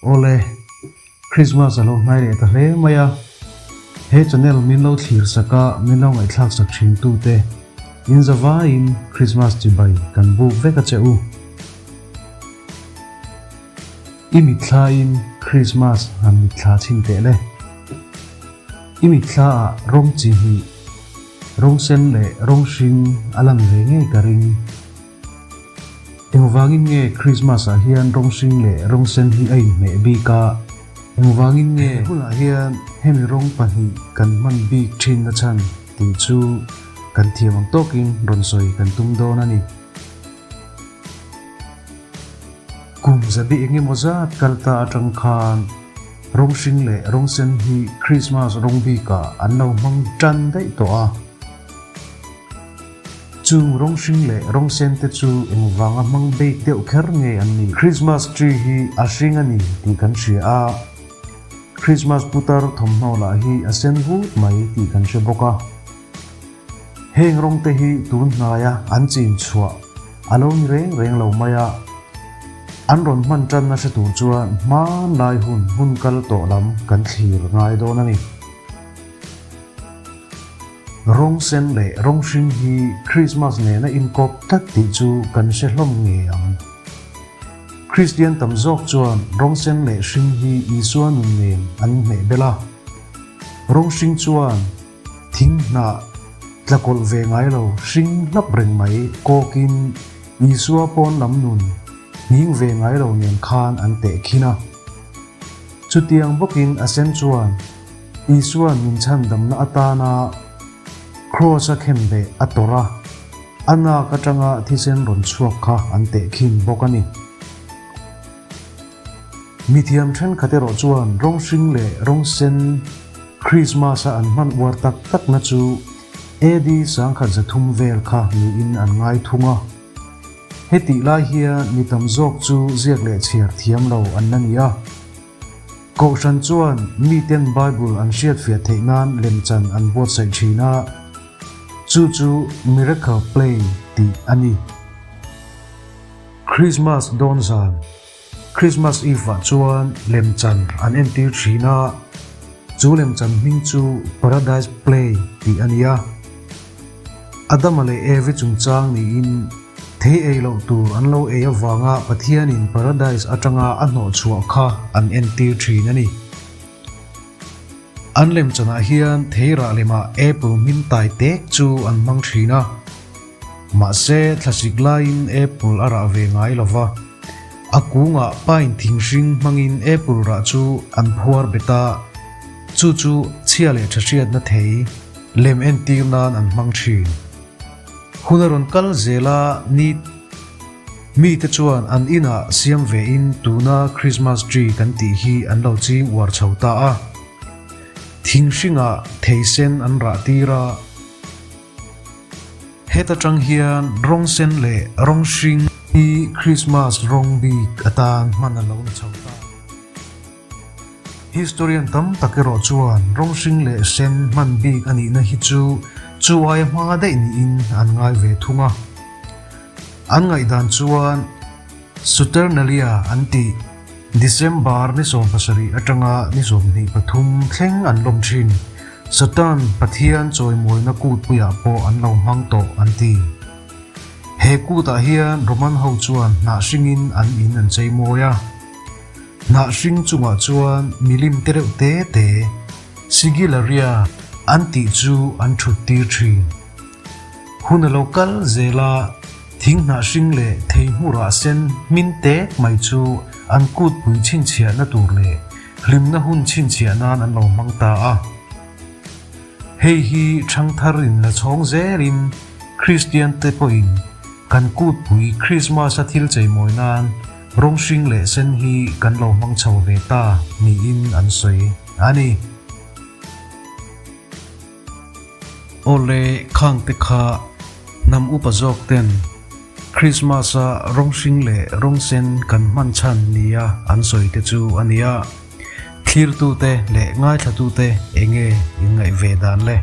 Awle, Christmas a lo hnai leh ta hle mai a, he channel min lo thlir sak a, min lo ngaihthlak sak thin tute in zavaiin Christmas chibai kan buk vek a che u. I mitthlain Christmas han mitthla chhin teh le. I mitthla ah rawng chi hnih, rawng sen leh rawng hring a lan ve ngei ka ring. Engvangin nge Christmas ah hian rawng hring leh rawng sen hi a inhmeh bik a? Engvangin nge he hunah hian hemi rawng pahnih kan hman bik thin na chhan tih chu kan thiam ang tawkin rawn sawi kan tum dawn a ni. Kum zabi engemaw zat kal ta atang khan rawng hring leh rawng sen hi Christmas rawng bikah an lo hmang tan daih tawh a. Chung rawng hring leh rawng sen te chu engvanga hmang bik deuh kher nge an nih? Christmas tree hi a hring a ni tih kan hria a, Christmas putar thawmhnaw lah hi a sen vut mai tih kan hre bawk a. Heng rawng te hi tun hnaia an chin chhuah a lo ni reng reng lo mai a, an rawn hman tanna hre tur chuan hmanlai hun hun kal tawh lam kan thlir ngai dawn a ni. Rawng sen leh rawng hring hi Krismas nena inkawp tlat tih chu kan hre hlawm ngei ang. Kristian tam zawk chuan rawng sen leh hring hi Isua nun nen an hmeh bel a. Rawng hring chuan thing hnah tla kawlh ve ngai lo hring hlap reng mai kawkin Isua pawn lam nun hning ve ngai lo nen khan an tehkhin a. Chutiang bawkin a sen chuan Isua'n min chhandamna atana Kraws-a khenbeh a tawrh a, a nak atanga thisen rawn chhuak kha an tehkhin bawk a ni. Mithiam thenkhat erawh chuan rawng hring leh rawng sen Krismas-a an hman uar tak takna chu AD 1300 vel kha niin an ngai thung a. Hetih lai hian mi tam zawk chu ziak leh chhiar thiam lo an la ni a. Kohhran chuan miten Bible an hriatfiah theih nan lemchan an buatsaih thin a, chu chu Miracle Play tih a ni. Christmas dawn zan, Christmas Eve ah chuan lemchan an entir thin a, chu lemchan hming chu Paradise Play tih a ni a. Adama leh Evi chungchang niin thei ei loh tur an lo ei avanga Pathianin Paradise atanga a hnawhchhuah kha an entir thin a ni. An lemchanah hian thei rah lemah apple hmin tai tek chu an hmang thin a. Mahse, thlasik laiin apple a rah ve ngai lo va. A kungah pine thing hring hmangin apple rah chu an phuar bet a, chu chu chhia leh tha hriatna thei lem entir nan an hmang thin. Hun a rawn kal zel a, ni mite chuan an inah siam vein tuna Christmas tree kan tih hi an lo ching uar chho ta a. Thing hringah thei sen an rah tir a. Heta tang hian rawng sen leh rawng hring hi Christmas rawng bik atan hman a lo ni chho ta. Historian tam tak erawh chuan rawng hring leh sen hman bik a nihna hi chu chu aia hma daih niin an ngai ve thung a. An ngaihdan chuan Saturnalia an tih December ni 17 atanga ni 23 thleng an lawm thin. Saturn pathian chawimawina kutpuiah pawh an lo hmang tawh an ti. He kutah hian Roman ho chuan hnah hringin an in an cheimawi a. Hnah hring chungah chuan milim te reuh te te, Sigillaria, an tih chu an thut tir thin. Hun a lo kal zel a, thing hnah hring leh thei hmurah sen hmin tek mai chu an kutpui chhinchhiahna tur leh hlimna hun chhinchhiah nan an lo hmang ta a. Hei hi thangthar in la chhawng zelin Kristian te pawhin kan kutpui Krismas a thil cheimawi nan rawng hring leh sen hi kan lo hmang chho ve ta niin an sawi a ni. Awle khang te kha hnam upa zawk ten Christmas a rawng hring leh rawng sen kan hman chhan nia an sawi te chu a nia. Thlirtute leh ngaithlatute enge in ngaih ve dan le?